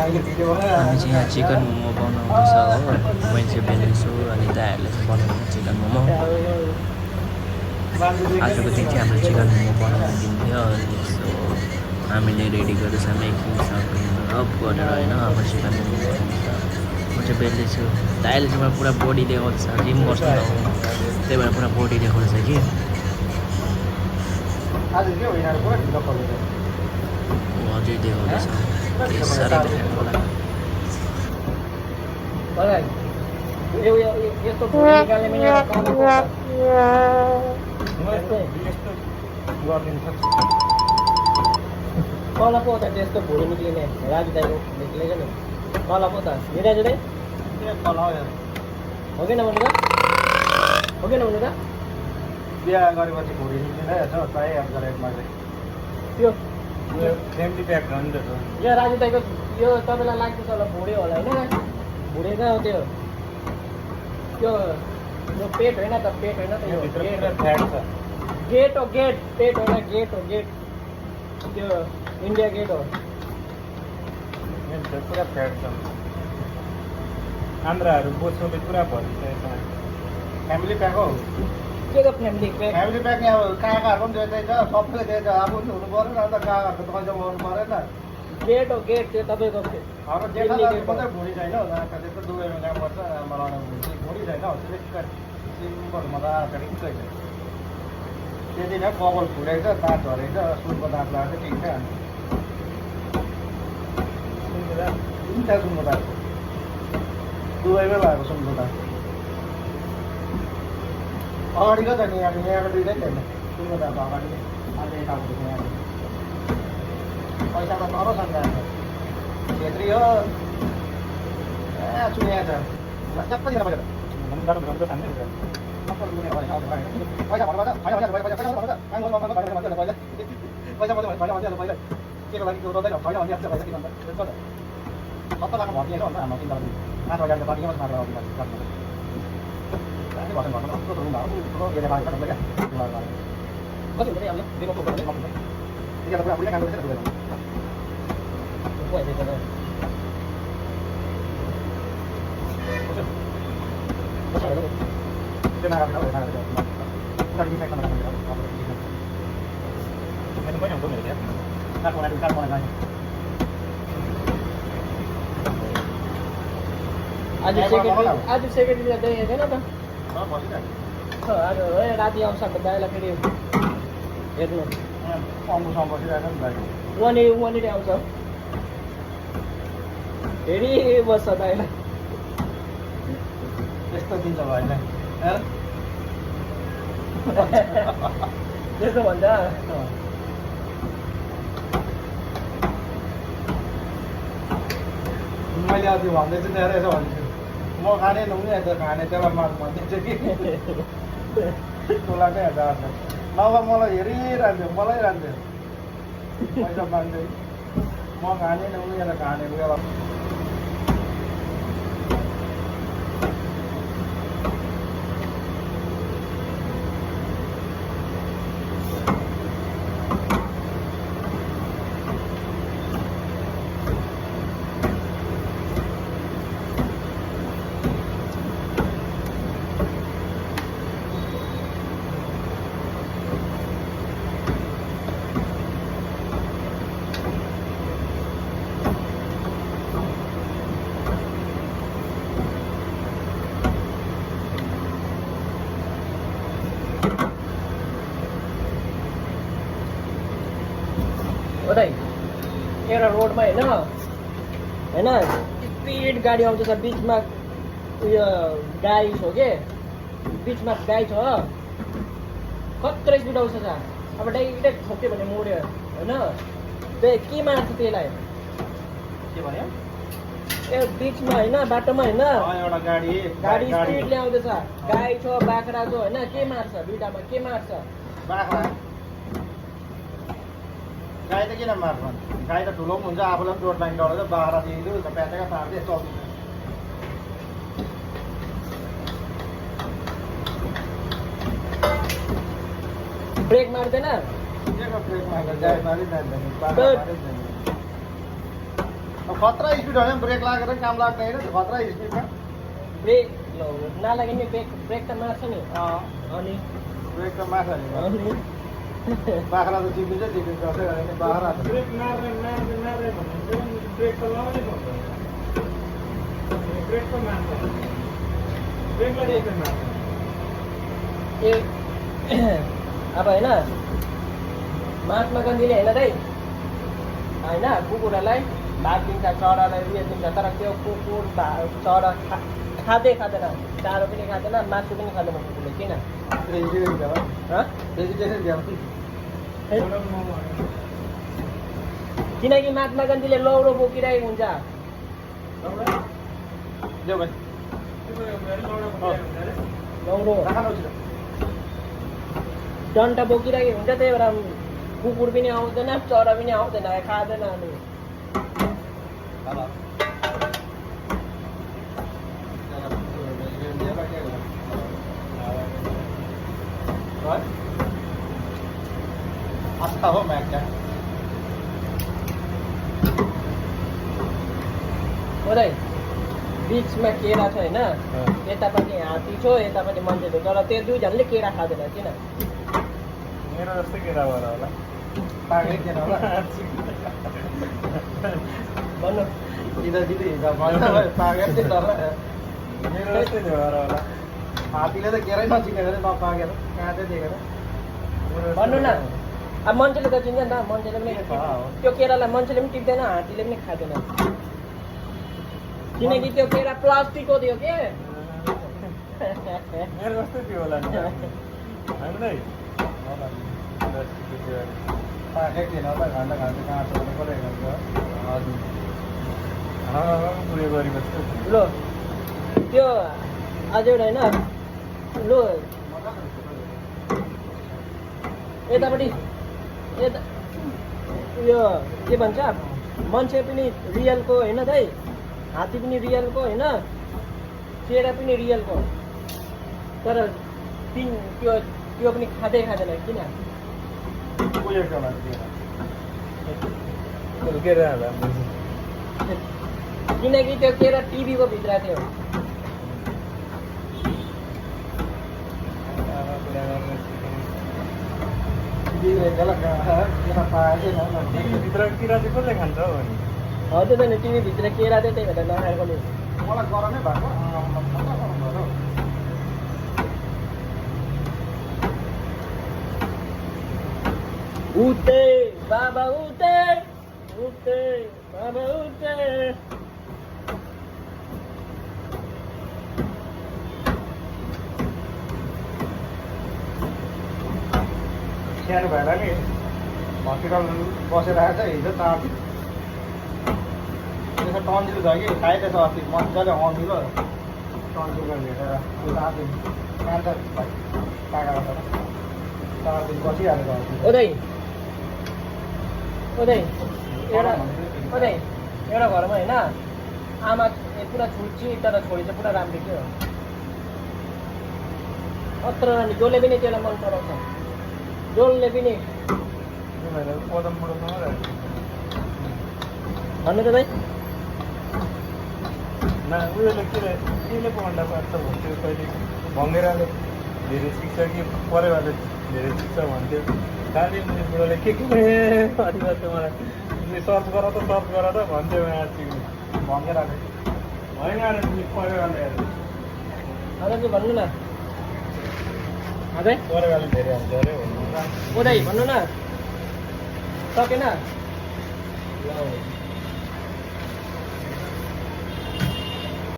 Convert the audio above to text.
चाहिँ यहाँ चिकन मोमो बनाउँदैछ हो मैले चाहिँ बेल्दैछु अनि दाइहरूले चाहिँ बनाउनु चिकन मोमो आजको दिन चाहिँ हाम्रो चिकन मोमो बनाउने दिन थियो अनि सो हामीले रेडी गर्दैछ मेकिङ अफ गरेर होइन अब चिकन मोमो बनाउँछ म चाहिँ बेल्दैछु दाइले चाहिँ मलाई पुरा बडी देखाउँदैछ जिम गर्छ त्यही भएर पुरा बडी देखाउँदैछ कि अझै देखाउँदैछ साह्रै देखाएको होला यस्तो भुँडी निकाल्ने पनि एउटा काम कला पो त त्यस्तो भुँडी निक्लिने राजु दाइको निक्लेको नि कला पो त निराजु दाइ हो कि नभन्नु त हो कि नभन्नु त बिहा गरेपछि भुँडी निक्लिँदैन प्रायः याद गरेको मैले त्यो फ्यामिली प्याक हो नि त यो राजु दाइको यो तपाईँलाई लाग्दैछ होला भुँडी होला होइन भुँडी कहाँ हो त्यो त्यो यो पेट होइन त पेट होइन त यो फ्याट छ गेट हो गेट पेट होइन गेट हो गेट त्यो इन्डिया गेट हो पुरा फ्याट छ आन्द्राहरू बोसोले पुरा भरिन्छ यसमा फ्यामिली प्याक हो के को फ्यामिली प्याक फ्यामिली प्याक यहाँ काकाहरूको पनि दिँदैछ सबैले दिएछ आफू पनि हुनु पऱ्यो नि अन्त काकाहरूको त पैसा पाउनु परेन गेट हो गेट त्यो तपाईँको हाम्रो जेठा मात्रै भुँडी छैन हौ त्यस्तो दुबईमा काम गर्छ मलाई भुँडी छैन हौ सिम्पल मजाको रिक्कै छ त्यति नै कपाल फुलेको छ दाँत झरेको छ सुनको दाँत लगाएको ठिक छ तिनवटा सुनको दाँत दुबईमै लगाएको सुनको दाँत अगाडिको त नि यहाँको दुइटै छैन सुनको दाँत अगाडि अहिले यताको यहाँ पैसा त तरो छ नि छेत्री हो ए चुनिया छ सबै दिन पैसा पैसा भन्नु पैसा के को लागि रोँदैन छैन भने पैसा किन सत्तर लाख भर्ती छ हाम्रो चिन्ता 5,000 त पार्टीमा मात्र कति हुन्छ अब दिनको पुरा पुरै काम गर्छ आज सेक्रेटरी दाइ हेर्दैन त आज राति आउँछ दाइलाई फेरि हेर्नु वहाँनिर आउँछ फेरि बस्छ दाइलाई त्यस्तो दिन्छ भएन त्यस्तो भन्छ मैले अघि भन्दैछु नि यसो भन्छु म खाने नुङ्गे त खाने त्यसलाई माग भनिदिन्छु कि तँलाई नै हेर्दा नभए मलाई हेरिरहन्थ्यो मलाई रहन्थ्यो पैसा माग्दै म खाने नुङ्गे त खाने बेला एउटा रोडमा होइन स्पिड गाडी आउँदैछ बिचमा उयो गाई छ के बिचमा गाई छ खत्रै स्पिड आउँछ अब डाइरेक्ट ठोक्यो भने मोड्यो होइन त्यही के मार्छ त्यसलाई के भन्यो ए बिचमा होइन बाटोमा होइन एउटा गाडी स्पिडले आउँदैछ गाई छ बाख्रा छ होइन के मार्छ दुइटामा के मार्छ बाख्रा गाई त किन मार्छ गाई त ठुलो पनि हुन्छ आफूलाई पनि रोड लाइन डढाउँछ बाख्रा दिँदो प्याटेका पार्दै चल्दैन ब्रेक मार्दैन ब्रेक मार्दा गाई मारि जाँदैन अब खतरा स्पिड होइन ब्रेक लागेर पनि काम लाग्दैन खतरा स्पिडमा ब्रेक नलागे नि ब्रेक त मार्छ नि अनि ब्रेक त मार्छ नि बाख्रा त चिप्लिन्छ चिप्लिन्छ जस्तै गरे नि बाख्रा ब्रेक मार्दै भन्नुहुन्छ ब्रेक त लगाउनै पर्छ ब्रेक त मार्छ ब्रेकलाई चाहिँ मार्छ ए अब होइन महात्मा गान्धीले होइन दाइ होइन कुकुरहरूलाई भात दिन्छ चरालाई उयो दिन्छ तर त्यो कुकुर चरा खाँदैन चारो पनि खाँदैन मासु पनि खाँदैन कुकुरले किन भेजिटेरियन दियो किनकि महात्मा गान्धीले लौरो बोकिरहेको हुन्छ लौरो डन्टा बोकिरहेको हुन्छ त्यही भएर कुकुर पनि आउँदैन चरा पनि आउँदैन खाँदैन अनि आस्था हो म्याच ओरै बिचमा केरा छ होइन यतापट्टि हात्ती छ यतापट्टि मान्छे छ तर त्यो दुईजनाले केरा खाँदैन किन मेरो जस्तै केरा भएर होला पागै किन होला भन्नु दिदी पागै तर मेरो जस्तै भएर होला हात्तीले त केरै नचिनेको नपाकेर काँचै देखेर भन्नु न अब मान्छेले त चिन्छ नि त मान्छेले पनि त्यो केरालाई मान्छेले पनि टिप्दैन हात्तीले पनि खाँदैन किनकि त्यो केरा प्लास्टिकको थियो के मेरो जस्तै थियो होला नि हामीलाई पाकै थिएन त घन्टा काँचो कसले खान्छ हजुर उयो गरिबस्छु ल त्यो आज एउटा होइन लु यतापट्टि यता उयो के भन्छ मान्छे पनि रियलको होइन दाइ हात्ती पनि रियलको होइन केरा पनि रियलको तर त्यो पनि खाँदैन किन उयोको किनकि त्यो केरा टिभीको भित्र थियो भित्र किरा चाहिँ कसले खान्छ हौ अनि हजुर त नि टिभीभित्र केरा थियो त्यही भएर नखाएको नि मलाई गरमै भएको उठे बाबा उठे उठे बाबा उठे सानो भएर नि हस्पिटल बसेर आएछ हिजो ताती त्यसो टन्सिल छ कि खाइरहेछ अस्ति मजाले अमिलो टन्सिलको भेटेर ताती कान्छ पाका 4 दिन बसिहालेको अस्ति ओदै एउटा घरमा होइन आमा पुरा छुट्ची तर छोरी चाहिँ पुरा राम्रो थियो अत्र नानी जसले पनि त्यसलाई मन पराउँछ जसले पनि पदम बुढोसँग भन्नु त भाइ उयोले केले पढ्दा पार्छ भन्थ्यो कहिले भङ्गेराले धेरै सिक्छ कि परेवाले धेरै सिक्छ भन्थ्यो दार्जिलिङ बुढोले के भन्थ्यो मलाई सर्च गर त भन्थ्यो भङ्गेराले होइन परेवाले हजुर चाहिँ भन्नु न हजुर परेवाले धेरै हुन्छ अरे भन्नु ओदै भन्नु न सकेन ल